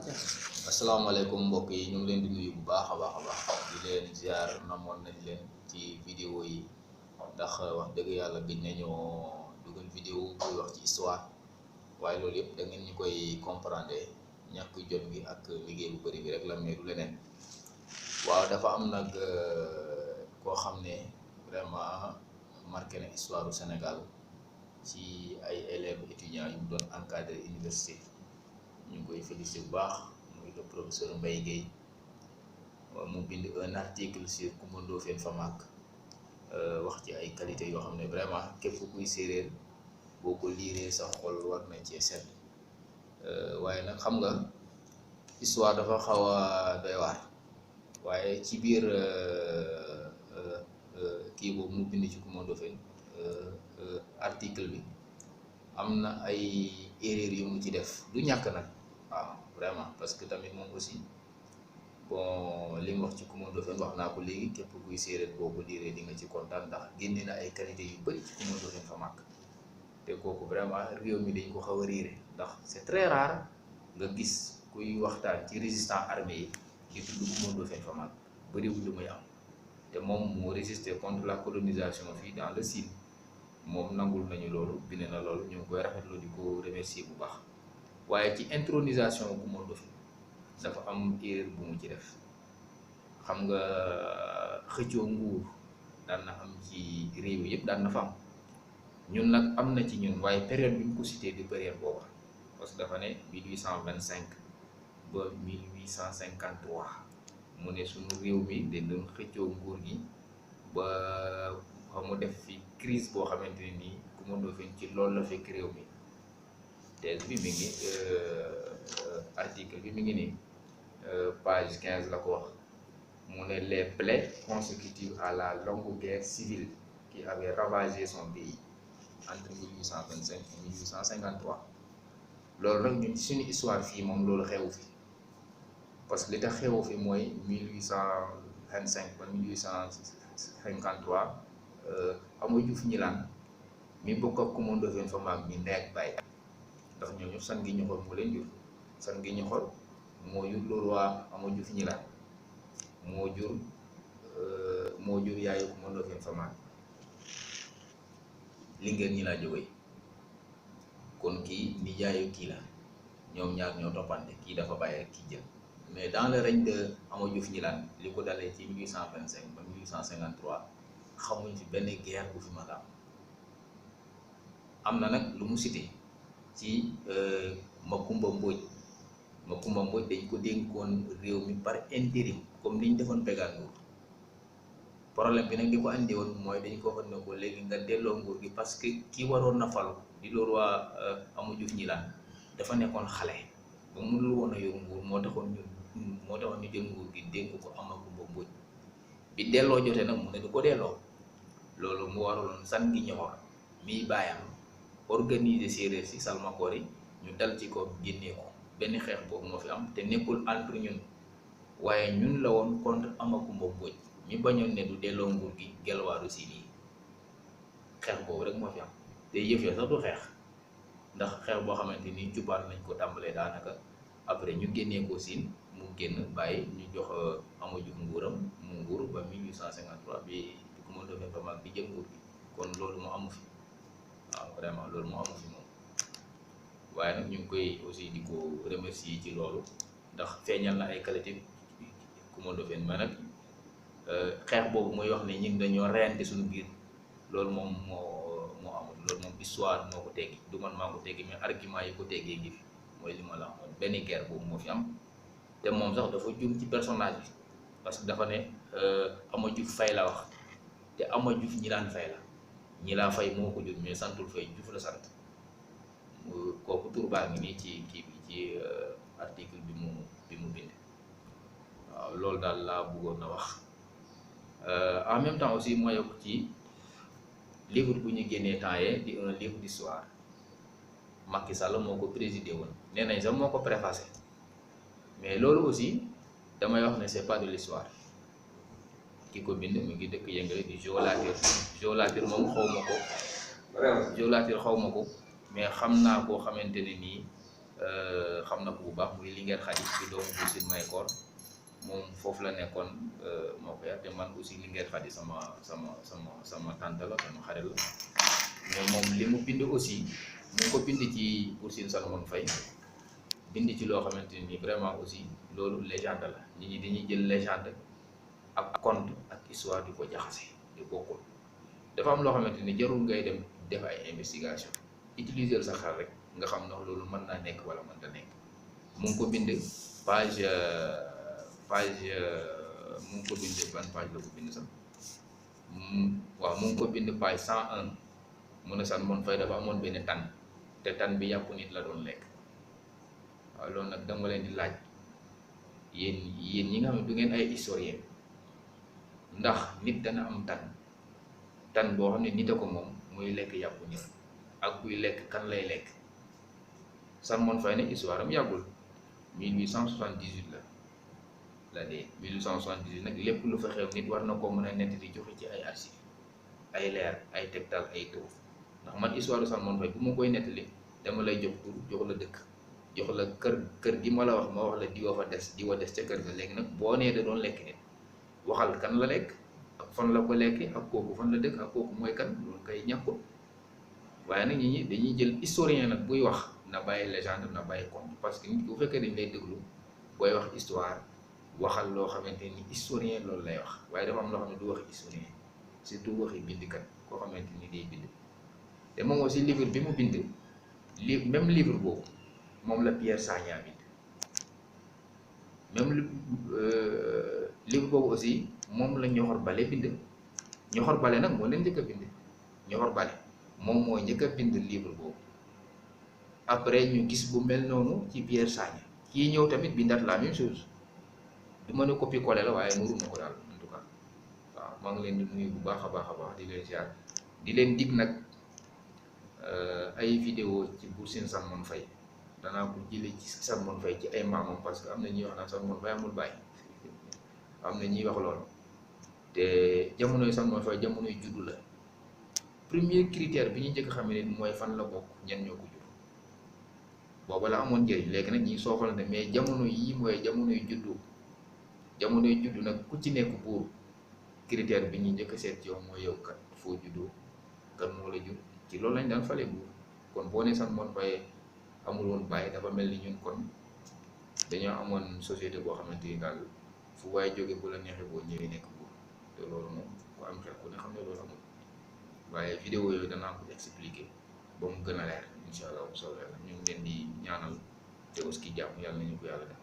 asalaamaaleykum mbokk yi ñu ngi leen di nuyu bu baax a baax a baax di leen ziar namoon nañ leen ci vidéo yi ndax wax dëgg yàlla gëj nañoo dugal vidéo buy wax ci histoire waaye loolu yëpp da ngeen ñu koy comprendre ñàkk jot gi ak liggéey bu bëri bi rek la mais du leneen. waaw dafa am nag koo xam ne vraiment marqué na histoire du Sénégal ci ay élèves étudiants yu mu doon encadré université ñu ngi koy félicité bu baax. muy le professeur Mbaye Guèye mu bind un article sur Coumba Ndoffène Famaak wax ci ay qualité yoo xam ne vraiment képp kuy séeréer boo ko liiree sa xol war na cee set waaye nag xam nga histoire dafa xaw a doy waar waaye ci biir kii boobu mu bind ci Coumba Ndoffène article bi am na ay erreur yu mu ci def du ñàkk nag waaw vraiment parce que tamit moom aussi bon li mu wax ci Coumba Ndoffène wax naa ko léegi képp kuy séeréer boo ko liiree di nga ci kontaan ndax génne na ay qualité yu bëri ci Coumba Ndoffène Famaak te kooku vraiment réew mi dañ ko xaw a réere ndax c'est très rare nga gis kuy waxtaan ci résistant armé yi di tudd Coumba Ndoffène Famaak bëriwul lu muy am te moom moo résister contre la colonisation fii dans le Sine moom nangul nañu loolu bind na loolu ñu ngi koy rafetlu di ko remercier bu baax. waaye ci intronisation Coumba Ndoffène dafa am erreur bu mu ci def xam nga xëccoo nguur daan na am ci réew yëpp daan na fa am ñun nag am na ci ñun waaye période bi ñu ko cité di période booba parce que dafa ne 1825 ba 1853 mu ne suñu réew mi dañ doon xëccoo nguur gi ba xam mu def fi crise boo xamante ne nii Coumba Ndoffène ci loolu la fekk réew mi. thèse bi mi ngi article bi mi ngi nii page 15 la ko wax mu ne les plaies consécutives à la longue guerre civile qui avait ravagé son pays entre 1825 et 1853 loolu nag ñun ci suñu histoire fii moom loolu xewu fi parce que li tax xewu fi mooy 1825 ba 1853 Amadou Diouf Gnilane mi bokk ak Coumba Ndoffène Famaak mi ndey ak baay ndax ñooñu san gi ñoxor moo leen jur san gi ñoxor moo jur le roi Amadou Diouf Gnilane moo jur yaayu Coumba Ndoffène Famaak Linguère ñi laa jógee kon kii ni yaayu kii la ñoom ñaar ñoo toppante kii dafa bàyyi ak kii jël mais dans le règne de Amadou Diouf Gnilane li ko dalee ci 1825 ba 1853 xamuñ fi benn guerre bu fi ma am na nag lu mu cité ci Makumba Mbodj dañ ko dénkoon réew mi par intérim comme li ñu defoon Bégal Ndour problème bi nag li ko andi woon mooy dañ ko waxoon ne ko léegi nga delloo nguur gi parce que ki waroon na falu di loolu waa Amadou Diouf Gnilane dafa nekkoon xale ba mënul woon a yor nguur moo taxoon ñu jël nguur gi dénk ko Makumba Mbodj bi delloo jotee nag mu ne du ko delloo loolu mu waraloon san gi ñëwoon miy bàyyam organiser séeréer si Salmakoor yi ñu dal ci ko génnee ko benn xeex boobu moo fi am te nekkul entre ñun waaye ñun la woon contre Makumba Mbodj mi bañoon ne du delloo nguur gi gelwaaru Siin yi xeex boobu rek moo fi am te yëf ya sax du xeex ndax xeex boo xamante ni jubaan nañ ko tàmbalee daanaka après ñu génnee ko Siin mu génn bàyyi ñu jox Amadou Diouf nguuram mu nguur ba 1853 bi Coumba Ndoffène Famaak di jël nguur gi kon loolu moo amu fi waaw vraiment loolu moo amu fi moom waaye nag ñu ngi koy aussi di ko remercier ci loolu ndax feeñal na ay qualité Coumba Ndoffène mais nag xeex boobu mooy wax ne ñun dañoo reyante suñu biir loolu moom moo amul loolu moom histoire moo ko teggi du man maa ko teggi mais argument yi ko teggee ngi fi mooy li ma la amoon benn guerre boobu moo fi am te moom sax dafa jum ci personnage bi parce que dafa ne Amadou Diouf Faye la wax te Amadou Diouf Gnilane Faye la Gnilane Faye moo ko jur mais santul Faye Diouf la sant kooku tur baa ngi nii ci kii bi ci article bi mu bind waaw loolu daal laa bëggoon na wax en même temps aussi ma yokk ci livre bu ñu génnee temps yee di un livre d'histoire Macky Sall moo ko présidé woon nee nañ sax moo ko préfacé mais loolu aussi damay wax ne c'est pas de l'histoire ki ko bind mu ngi dëkk yëngale di Joolatir moom xaw ma ko mais xam naa koo xamante ne nii xam na ko bu baax muy Linguère Khady di doomu Buur Sine Mayakor moom foofu la nekkoon moo ko yar te man aussi Linguère Khady sama tante la sama xarit la mais moom li mu bind aussi mu ngi ko bind ci Buur Sine Salomon Faye bind ci loo xamante ni vraiment aussi loolu légende la nit ñi dañuy jël légende ak conte ak histoire di ko jaxase di bokkul dafa am loo xamante ni jarul ngay dem def ay investigation utiliser sa xel rek nga xam ndax loolu mën naa nekk wala mënta nekk. mu ngi ko bind page mu ngi ko bind ban page la ko bind sax waaw mu ngi ko bind page 101 mu ne Salomon Faye dafa amoon benn tan te tan bi yàpp nit la doon lekk. waaw loolu nag dama leen di laaj yéen ñi nga xam ne du ngeen ay historien ndax nit dana am tan boo xam ne nit a ko moom muy lekk yàpp nit ak kuy lekk kan lay lekk. Salomon Faye ne histoire am yàggul 1878 la dee 1878 nag lépp lu fa xew nit war na koo mën a nett di joxe ci ay archives ay leer ay tegtal ay tur ndax man histoire Salomon Faye bu ma koy nettali dama lay jox tur jox la dëkk jox la kër gi ma la wax ma wax la diwa fa des diwa des ca kër ga. léegi nag boo nee da doon lekk nit waxal kan la lekk ak fan la ko lekkee ak kooku fan la dëkk ak kooku mooy kan loolu kay ñàkkul. waaye nag ñi dañuy jël historien nag buy wax na bàyyi légende na bàyyi conte parce que nit bu fekkee dañ lay déglu booy wax histoire waxal loo xamante ni historien loolu lay wax waaye dafa am loo xam ne du waxi historien surtout waxi bindkat koo xamante ni day bind. te moom aussi livre bi mu bind même livre boobu moom la Pierre Sagna bind même livre boobu aussi moom la Ñoxor Bale bind. Ñoxor Bale nag moo leen njëkk a bind. Ñoxor Bale moom moo njëkk a bind livre boobu après ñu gis bu mel noonu ci Pierre Sagna kii ñëw tamit bindaat la même chose du mën a copier coller la waaye nuru na ko daal en tout cas. waaw maa ngi leen di nuyu bu baax a baax di leen ziar di leen dig nag ay vidéo ci Buur Sine Salomon Faye danaa ko jëlee ci Salomon Faye ci ay maamam parce que am na ñuy wax naan Salomon Faye amul baay am na ñuy wax loolu te jamonoy Salomon Faye jamonoy juddu la. premier critère bi ñu njëkk xam ne mooy fan la bokk ñen ñoo ko jur booba la amoon njëriñ léegi nag ñi soofal ne mais jamono yii mooy jamonoy juddu nag ku ci nekk buur critère bi ñu njëkk seet yow mooy yow kat foo juddoo kan moo la jur ci loolu lañ daan fale buur. kon boo ne Salomon Faye amul woon bàyyi dafa mel ni ñun kon dañoo amoon société boo xamante ni daal fu waaye jóge bu la neexee boo ñëwee nekk buur te loolu moom ku am xel ku ne xam ne loolu amul. waaye vidéo yooyu danaa ko expliquer ba mu gën a leer incha allah bu soobee yàlla ñu ngi leen di ñaanal te aussi jàmm yàlla nañu ko yàlla def.